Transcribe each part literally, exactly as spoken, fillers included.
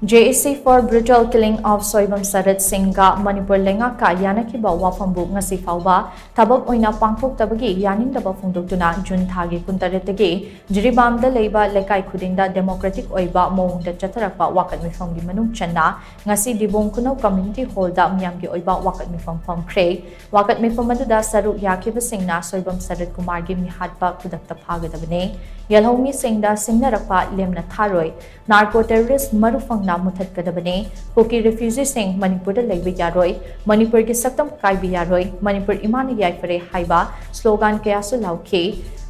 J A C for brutal killing of Soibam ꯁꯔꯠ ꯁꯤꯡꯒ ꯃꯅꯤꯄꯨꯔ ꯂꯩꯉꯥꯛꯀ ꯌꯥꯅꯈꯤꯕ ꯋꯥꯐꯝꯕꯨ ꯉꯁꯤ ꯐꯥꯎꯕ ꯊꯕꯛ ꯑꯣꯏꯅ ꯄꯥꯡꯊꯣꯛꯇꯕꯒꯤ ꯌꯥꯅꯤꯡꯗꯕ ꯐꯣꯡꯗꯣꯛꯇꯨꯅ ꯖꯨꯟ ꯊꯥꯒꯤ ꯀꯨꯟꯇꯔꯦꯠꯇꯒꯤ ꯖꯤꯔꯤꯕꯥꯝꯗ ꯂꯩꯕ ꯂꯩꯀꯥꯏ ꯈꯨꯗꯤꯡꯗ democratic ꯑꯣꯏꯕ ꯃꯑꯣꯡꯗ ꯆꯠꯊꯔꯛꯄ ꯋꯥꯀꯠ ꯃꯤꯐꯝꯒꯤ ꯃꯅꯨꯡ ꯆꯟꯅ ꯉꯁꯤ ꯗꯤꯕꯣꯡ ꯈꯨꯅꯧ community hall ꯗ ꯃꯤꯌꯥꯝꯒꯤ ꯑꯣꯏꯕ ꯋꯥꯀꯠ ꯃꯤꯐꯝ ꯐꯝꯈ꯭ꯔꯦ꯫ ꯋꯥꯀꯠ ꯃꯤꯐꯝ ꯑꯗꯨꯗ ꯁꯔꯨꯛ ꯌꯥꯈꯤꯕꯁꯤꯡꯅ ꯁꯣꯏꯕꯝ ꯁꯔꯠ ꯀꯨꯃꯥꯔꯒꯤ ꯃꯤꯍꯥꯠꯄ ꯈꯨꯗꯛꯇ ꯐꯥꯒꯗꯕꯅꯤ, ꯌꯦꯜꯍꯧꯃꯤꯁꯤꯡꯗ ꯁꯤꯡꯅꯔꯛꯄ ꯂꯦꯝꯅ ꯊꯥꯔꯣꯏ, narco terrorist ꯃꯔꯨ ꯐꯪꯅ ꯃꯨꯊꯠꯀꯗꯕꯅꯤ, ꯀꯨꯀꯤ refugee ꯁꯤꯡ ꯃꯅꯤꯄꯨꯔꯗ ꯂꯩꯕ ꯌꯥꯔꯣꯏ, ꯃꯅꯤꯄꯨꯔꯒꯤ ꯁꯛꯇꯝ ꯀꯥꯏꯕ ꯌꯥꯔꯣꯏ, ꯃꯅꯤꯄꯨꯔ ꯏꯃꯥꯅ ꯌꯥꯏꯐꯔꯦ ꯍꯥꯏꯕ slogan ꯀꯌꯥꯁꯨ ꯂꯥꯎꯈꯤ꯫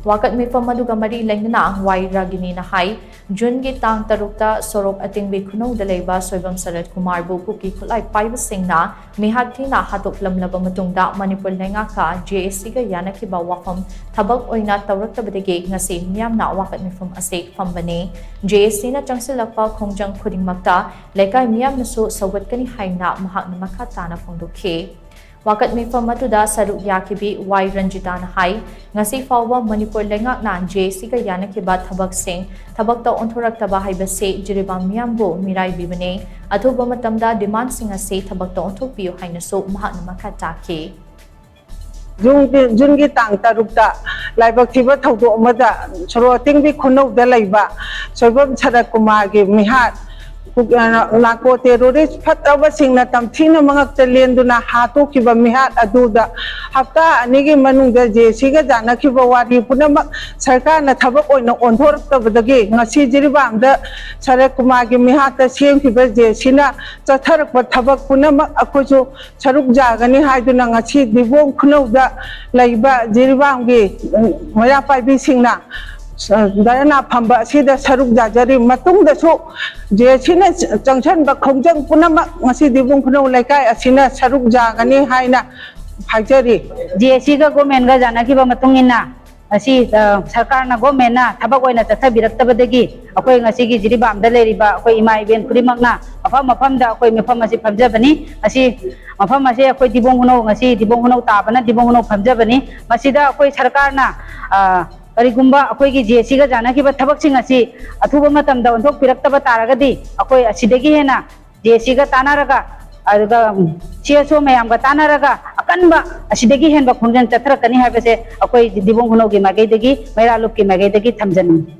ꯋꯥꯀꯠ ꯃꯤꯐꯝ ꯑꯗꯨꯒ ꯃꯔꯤ ꯂꯩꯅꯅ ꯋꯥꯏ ꯔꯥꯒꯤꯅꯤꯅ ꯍꯥꯏ, ꯖꯨꯟꯒꯤ ꯇꯥꯡ ꯇꯔꯨꯛꯇ ꯁꯣꯔꯣꯛ ꯑꯇꯤꯡꯕꯤ ꯈꯨꯅꯧꯗ ꯂꯩꯕ ꯁꯣꯏꯕꯝ ꯁꯔꯠ ꯀꯨꯃꯥꯔꯕꯨ ꯀꯨꯀꯤ ꯈꯨꯠꯂꯥꯏ ꯄꯥꯏꯕꯁꯤꯡꯅ ꯃꯤꯍꯥꯠ ꯊꯤꯅ ꯍꯥꯠꯇꯣꯛꯂꯝꯂꯕ ꯃꯇꯨꯡꯗ ꯃꯅꯤꯄꯨꯔ ꯂꯩꯉꯥꯛꯀ J A C ꯒ ꯌꯥꯅꯈꯤꯕ ꯋꯥꯐꯝ ꯊꯕꯛ ꯑꯣꯏꯅ ꯇꯧꯔꯛꯇꯕꯗꯒꯤ ꯉꯁꯤ ꯃꯤꯌꯥꯝꯅ ꯋꯥꯀꯠ ꯃꯤꯐꯝ ꯑꯁꯤ ꯐꯝꯕꯅꯤ꯫ J A C ꯅ ꯆꯪꯁꯤꯜꯂꯛꯄ ꯈꯣꯡꯖꯪ ꯈꯨꯗꯤꯡꯃꯛꯇ ꯂꯩꯀꯥꯏ ꯃꯤꯌꯥꯝꯅꯁꯨ ꯁꯧꯒꯠꯀꯅꯤ ꯍꯥꯏꯅ ꯃꯍꯥꯛꯅ ꯃꯈꯥ ꯇꯥꯅ ꯐꯣꯡꯗꯣꯛꯈꯤ꯫ ꯋꯥꯀꯠ ꯃꯤꯐꯝ ꯑꯗꯨꯗ ꯁꯔꯨꯛ ꯌꯥꯈꯤꯕꯤ ꯋꯥꯏ ꯔꯟꯖꯤꯇꯥꯅ ꯍꯥꯏ, ꯉꯁꯤ ꯐꯥꯎꯕ ꯃꯅꯤꯄꯨꯔ ꯂꯩꯉꯥꯛꯅ J A C ꯒ ꯌꯥꯅꯈꯤꯕ ꯊꯕꯛꯁꯤꯡ ꯊꯕꯛꯇ ꯑꯣꯟꯊꯣꯔꯛꯇꯕ ꯍꯥꯏꯕꯁꯤ ꯖꯤꯔꯤꯕꯥꯝ ꯃꯤꯌꯥꯝꯕꯨ ꯃꯤꯔꯥꯏꯕꯤꯕꯅꯤ꯫ ꯑꯊꯨꯕ ꯃꯇꯝꯗ demand ꯁꯤꯡ ꯑꯁꯤ ꯊꯕꯛꯇ ꯑꯣꯟꯊꯣꯛꯄꯤꯌꯨ ꯍꯥꯏꯅꯁꯨ ꯃꯍꯥꯛꯅ ꯃꯈꯥ ꯇꯥꯈꯤ꯫ ꯖꯨꯟꯒꯤ, ꯖꯨꯟꯒꯤ ꯇꯥꯡ ꯇꯔꯨꯛꯇ ꯂꯥꯏꯕꯛ ꯊꯤꯕ ꯊꯧꯗꯣꯛ ꯑꯃꯗ ꯁꯣꯔꯣꯛ ꯑꯇꯤꯡꯕꯤ ꯈꯨꯅꯧꯗ ꯂꯩꯕ ꯁꯣꯏꯕꯝ ꯁꯔꯠ ꯀꯨꯃꯥꯔꯒꯤ ꯃꯤꯍꯥꯠ, narco terrorist ꯐꯠꯇꯕꯁꯤꯡꯅ ꯇꯝꯊꯤꯅ ꯃꯉꯛꯇ ꯂꯦꯟꯗꯨꯅ ꯍꯥꯠꯇꯣꯛꯈꯤꯕ ꯃꯤꯍꯥꯠ ꯑꯗꯨꯗ ꯍꯞꯇꯥ ꯑꯅꯤꯒꯤ ꯃꯅꯨꯡꯗ J A C ꯒ ꯌꯥꯅꯈꯤꯕ ꯋꯥꯔꯤ ꯄꯨꯝꯅꯃꯛ ꯁꯔꯀꯥꯔꯅ ꯊꯕꯛ ꯑꯣꯏꯅ ꯑꯣꯟꯊꯣꯔꯛꯇꯕꯗꯒꯤ ꯉꯁꯤ ꯖꯤꯔꯤꯕꯥꯝꯗ ꯁꯔꯠ ꯀꯨꯃꯥꯔꯒꯤ ꯃꯤꯍꯥꯠꯇ ꯁꯦꯝꯈꯤꯕ J A C ꯅ ꯆꯠꯊꯔꯛꯄ ꯊꯕꯛ ꯄꯨꯝꯅꯃꯛ ꯑꯩꯈꯣꯏꯁꯨ ꯁꯔꯨꯛ ꯌꯥꯒꯅꯤ ꯍꯥꯏꯗꯨꯅ ꯉꯁꯤ ꯗꯤꯕꯣꯡ ꯈꯨꯅꯧꯗ ꯂꯩꯕ ꯖꯤꯔꯤꯕꯥꯝꯒꯤ, ꯎꯝ, ꯃꯩꯔꯥ ꯄꯥꯏꯕꯤꯁꯤꯡꯅ, ꯑ, ꯙꯔꯅꯥ ꯐꯝꯕ ꯑꯁꯤꯗ ꯁꯔꯨꯛ ꯌꯥꯖꯔꯤ꯫ ꯃꯇꯨꯡꯗꯁꯨ J A C ꯅ ꯆꯪꯁꯤꯟꯕ ꯈꯣꯡꯖꯪ ꯄꯨꯝꯅꯃꯛ ꯉꯁꯤ ꯗꯤꯕꯣꯡ ꯈꯨꯅꯧ ꯂꯩꯀꯥꯏ ꯑꯁꯤꯅ ꯁꯔꯨꯛ ꯌꯥꯒꯅꯤ ꯍꯥꯏꯅ ꯍꯥꯏꯖꯔꯤ꯫ J A C ꯒ government ꯒ ꯌꯥꯅꯈꯤꯕ ꯃꯇꯨꯡ ꯏꯟꯅ ꯉꯁꯤ, ꯑ, ꯁꯔꯀꯥꯔꯅ, government ꯅ ꯊꯕꯛ ꯑꯣꯏꯅ ꯆꯠꯊꯕꯤꯔꯛꯇꯕꯗꯒꯤ ꯑꯩꯈꯣꯏ ꯉꯁꯤꯒꯤ ꯖꯤꯔꯤꯕꯥꯝꯗ ꯂꯩꯔꯤꯕ ꯑꯩꯈꯣꯏ ꯏꯃꯥ ꯏꯕꯦꯟ ꯈꯨꯗꯤꯡꯃꯛꯅ ꯃꯐꯝ ꯃꯐꯝꯗ ꯑꯩꯈꯣꯏ ꯃꯤꯐꯝ ꯑꯁꯤ ꯐꯝꯖꯕꯅꯤ꯫ ꯑꯁꯤ, ꯃꯐꯝ ꯑꯁꯤ ꯑꯩꯈꯣꯏ ꯗꯤꯕꯣꯡ ꯈꯨꯅꯧ, ꯉꯁꯤ ꯗꯤꯕꯣꯡ ꯈꯨꯅꯧ ꯇꯥꯕꯅ ꯗꯤꯕꯣꯡ ꯈꯨꯅꯧ ꯐꯝꯖꯕꯅꯤ꯫ ꯃꯁꯤꯗ ꯑꯩꯈꯣꯏ ꯁꯔꯀꯥꯔꯅ, ꯑ, ꯀꯔꯤꯒꯨꯝꯕ ꯑꯩꯈꯣꯏꯒꯤ ꯖꯦ ꯁꯤꯒ ꯆꯥꯟꯅꯈꯤꯕ ꯊꯕꯛꯁꯤꯡ ꯑꯁꯤ ꯑꯊꯨꯕ ꯃꯇꯝꯗ ꯑꯣꯟꯊꯣꯛꯄꯤꯔꯛꯇꯕ ꯇꯥꯔꯒꯗꯤ, ꯑꯩꯈꯣꯏ ꯑꯁꯤꯗꯒꯤ ꯍꯦꯟꯅ ꯖꯦ ꯁꯤꯒ ꯇꯥꯟꯅꯔꯒ, ꯑꯗꯨꯒ ꯁꯤ ꯑꯦꯁ ꯑꯣ ꯃꯌꯥꯝꯒ ꯇꯥꯟꯅꯔꯒ ꯑꯀꯟꯕ, ꯑꯁꯤꯗꯒꯤ ꯍꯦꯟꯕ ꯈꯣꯡꯖꯪ ꯆꯠꯊꯔꯛꯀꯅꯤ ꯍꯥꯏꯕꯁꯦ ꯑꯩꯈꯣꯏ ꯗꯤꯕꯣꯡ ꯈꯨꯅꯧꯒꯤ ꯃꯥꯏꯀꯩꯗꯒꯤ, ꯃꯩꯔꯥ ꯂꯨꯞꯀꯤ ꯃꯥꯏꯀꯩꯗꯒꯤ ꯊꯝꯖꯅꯤꯡꯉꯤ꯫